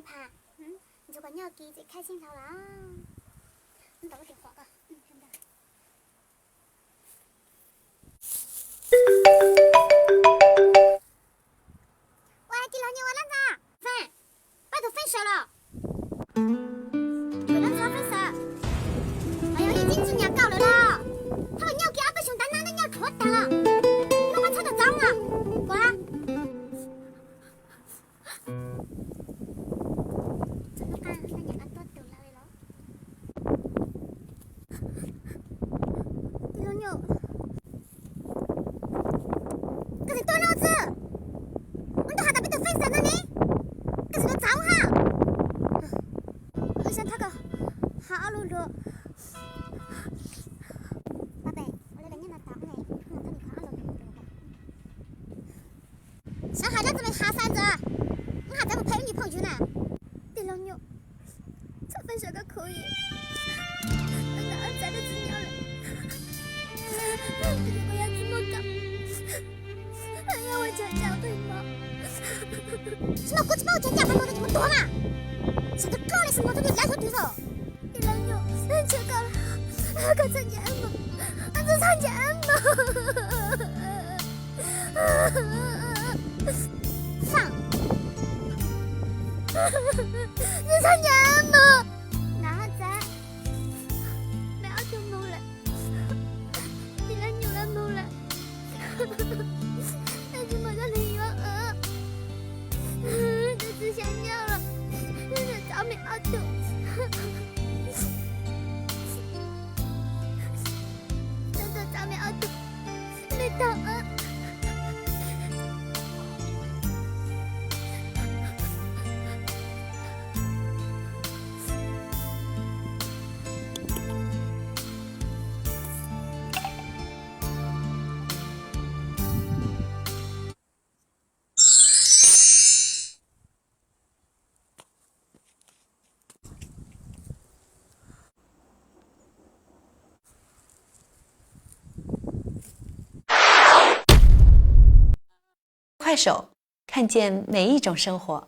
Pha, ntsuag koj nyob kis txiv khai xib hlau lawm. Ntawm lub tias qhuav ko. Ua tij laug nyob ua lab ntxa. Faj, pab tus feej sawv los. Tus lab ntxa feej sawv. Los yog ib txij tsis nyiam koj lawm los. Thauj nyob kis ob peb xyoos ntawd nab nab nyob rhuav tag los. Nub qab txhob tau txav os. Ua. Txog lub qab nyob nyiam qab tuaj tus lawm los. Tij laug Nyuj, koj tsis tuaj no txwj. Ua ntuj has tas peb tus feej xav no ne, koj tsis tuaj txav ha. Ib sab thab ko, ha ob lub luag. Pab pem, ua li lawv nyob no tau ne, thab li qhov ob lub luag. Sawv hais dab tsi mas has xav ntxawg, wb has txawv mus phem wb niag phooj ywg na. Tij laug Nyuj, txhob pheej sawv koj khuv i, ntawm wb txav dab tsi nyob lawm. Koj yog tsis muaj koj, yog ua cas cas pheej mob. Tsis muaj kuv tsis paub ua cas cas pheej mob no ces muab tuag mas. Sawv ntxov koj li sawv ntxov txhob niag lav xyov twg xwb. Tij laug Nyuj, ntshe koj, koj txhob ncaim wb mus, koj txhob ncaim wb mus. Faj, koj txhob ncaim wb mus. Nov txav, me ob tug mus lawm, tij laug Nyuj lawv mus lawm. Tsis muaj dab tsi yuav, tus txiv xyaw nyob los, txav me ob tug, txav me ob tug, me tag. Kuaij saum, khaij nciaj mej ib tsoom seej huam.